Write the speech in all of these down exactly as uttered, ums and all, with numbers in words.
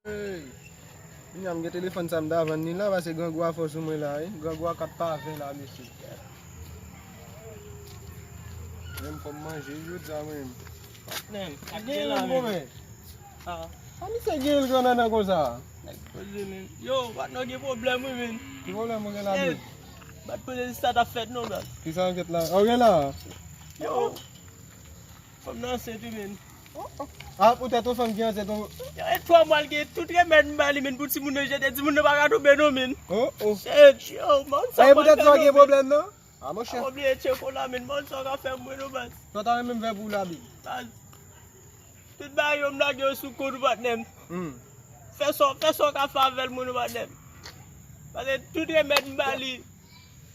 Hey. Kounya m gen telefòn sa m ta vann li la, paske grangou a fò sou mwen la, wi. Grangou a k ap pave la, mesye. Menm fò m manje jodi a, mwen. Patnè m, ak gen la, men. Ah. A misye gen l grannannan konsa? Nèg poze, men. Yo, patnè w gen pwoblèm, wi, men. Ki pwoblèm ou gen la, men? Bat poze, se sa t ap fèt, non, baz. Ki sa w fèt la? Ou gen la? Yo. Fanm nan ansent, wi, men. A, poutèt yon fanm ki ansent, ou... Yo, e twa mwa l gen, tout remèd m ba li, men, pou timoun nan jete, timoun nan pa ka tonbe, non, men. Oh, oh. Shit, yo, man, sa... E poutèt sa w gen pwoblèm, non? A, monchè. Pa bliye tcheko la, men, man, sa w ka fè mwen, non, baz. Sa w ta renmen m fè pou w la, Bib? Baz. Tout bagay yo, m lage yo sou kont ou, patnè m. Hmm. Fè sa, fè sa w ka fè avè l, mwen, non, patnè m. Paske tout remèd m ba li,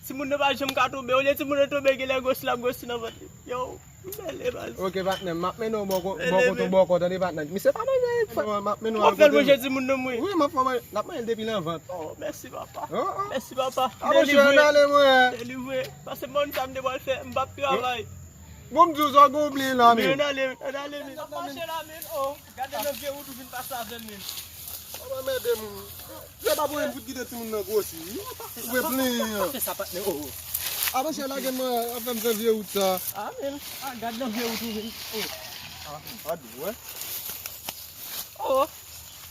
timoun nan pa janm ka tonbe. Olye timoun nan tonbe, genlè gwosi l ap gwosi nan vant li. Yo, m rele, baz. Ok, patnè m, m ap mennen w bò ko-, bò kote w bò kò, tande, patnè m. Misye pa manje, m ap mennen w al kote l. W ap fè l manje timoun nan, mwen. Wi, m ap fè manje, l ap manje l depi nan vant. Oh, mèsi, papa. Oh, oh. Mèsi, papa. A, monchè, ann ale, mwen. Delivre. Paske m konn sa m te pral fè, m p ap travay. Bon, m di w sa, w gen w bliye la, men. Men, ann ale, ann ale, men. Sa pase la, men, oh. Gade nan vye wout ou vin pase avè m, men. Papa, mède m. Se pa pou mwen fout kite timoun nan gwosi, wi. Ou vle plenyen. Pa fè sa, patnè, oh, oh. A, monchè, lage m, ap fè m fè vye wout sa. A, men. A, gade nan vye wout ou vin. Oh. A, gade, wè. Oh.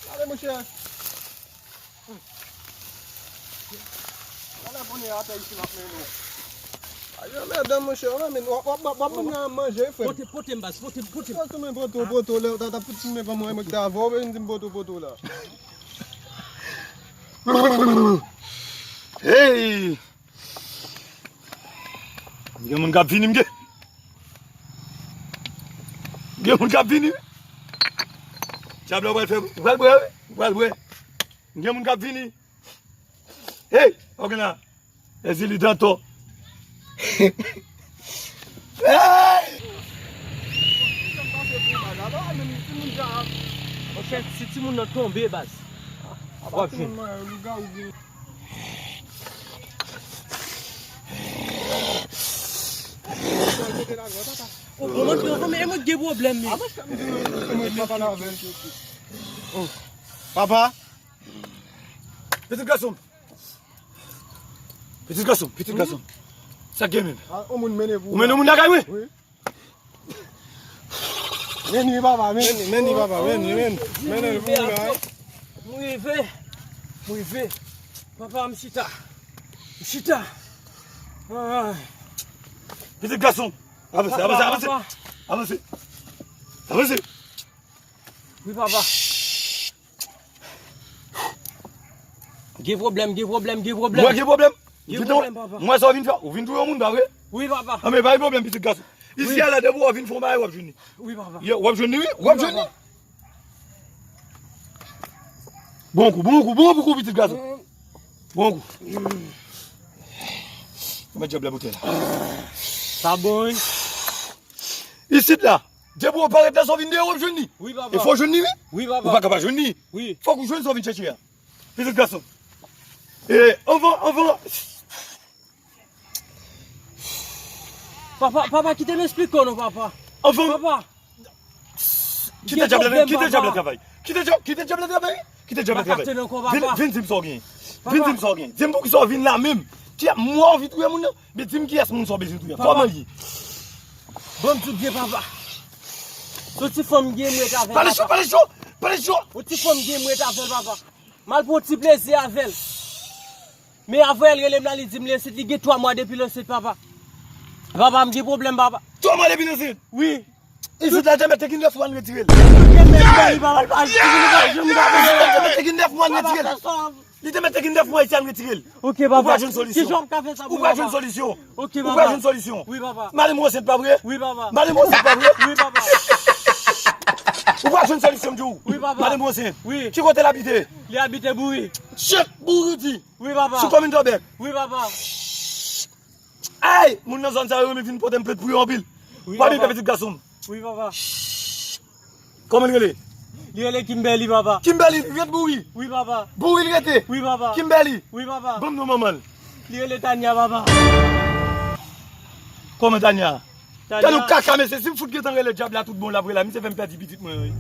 Gade, monchè. Ala konnen atè isi m ap mennen w. Ay, anmèdan, monchè, w ap, w ap, w ap ban moun nan manje, frè. Pote, pote m, baz, pote, pote m. Sa tou men poto, poto, lè w ta, ta fout men kòman mwen ki ta avè w, vin di m poto, poto la. Hey! Gen moun k ap vini, m gen. Gen moun k ap vini. Dyab la, ou pral fè, ou pral bwè, wi, ou pral bwè. Gen moun k ap vini. Hey, ok la. Ezili Danto. Hey! Monchè, si timoun nan tonbe, baz, w ap jwenn. O, o, mwen, mwen, mwen, mwen gen pwoblèm, men. Papa. Pitit gason m. Pitit gason m, pitit gason m. Sa k gen menm? Ou mennen moun lakay mwen? Wi. Men li, papa, men li, men li, papa, men li, men li, men li pou ou la. M rive, m rive. Papa, m chita. M chita. Ay. Pitit gason, avanse, avanse, avanse. Avanse. Avanse. Wi, papa. Gen pwoblèm, gen pwoblèm, gen pwoblèm. Mwen gen pwoblèm? Gen pwoblèm, papa. Mwen sa w vin fè? Ou vin touye yon moun, pa vre? Wi, papa. Anben, pa gen pwoblèm, pitit gason. Isi a la, depi w ap vin fè yon bagay, w ap jwenn li. Wi, papa. Yo, w ap jwenn li, wi. W ap jwenn li. Bon kou, bon kou, bon kou, pitit gason. Bon kou. Kòman dyab la bouton la? Sa bon, wi. Isit la. Depi w parèt la, sa w vin dèyè, w ap jwenn li. Wi, papa. E fò w jwenn li, wi. Wi, papa. Ou pa ka pa jwenn li. Wi. Fòk ou jwenn sa w vin chèche a. Pitit gason. E, anvan, anvan. Papa, papa, kite m esplike w non, papa. Anvan. Papa. Kite dyab la, kite dyab la travay. Kite dyab, kite dyab la travay. Kite dyab la travay. Vin, vin di m sa w gen. Vin di m sa w gen. Di m poukisa w vin la menm. Ki mwen w vin touye moun nan? Men di m kiyès moun sa w bezwen touye. Kòman l ye? Ban m di w byen, papa. Se yon ti fanm gen m ret avè l, papa. Pale cho, pale cho, pale cho. Yon ti fanm gen m ret avè l, papa. M al pran yon ti plezi avè l. Men avan l rele m la, li di m l ansent, li gen twa mwa depi l ansent, papa. Papa, m gen pwoblèm, papa. Twa mwa depi l ansent? Wi. Isit la, li te mèt te gen nèf mwa, l retire l. Isit la, li te mèt te gen nèf mwa, l retire l. Li te mèt te gen nèf mwa isi a, l retire l. Ok, papa. Ou pral jwenn solisyon. Kijan m ka fè sa pou ou, papa? Ou pral jwenn solisyon. Ok, papa. Ou pral jwenn solisyon. Wi, papa. Madanm ou ansent, pa vre? Wi, papa. Madanm ou ansent, pa vre? Wi, papa. Ou pral jwenn solisyon, m di w. Wi, papa. Madanm ou ansent. Wi. Ki kote l abite? Li abite Bouri. Chèk Bouri di. Wi, papa. Sou komin Tòbèk. Wi, papa. Ay! Moun nan zòn sa yo renmen vin pote m plent pou yo anpil. Wi, papa. W ap byen fè, pitit gason m. Wi, papa. Kòman l rele? Li rele Kimberly, papa. Kimberly ret Bouri? Wi, papa. Bouri l rete? Wi, papa. Kimberly? Wi, papa. Ban m non manman l. Li rele Tania, papa. Kòman Tania? Tania. Tande yon kaka, mesye, si m fout gentan rele dyab la tout bon l ap rele la, misye fè m pèdi pitit mwen, wi.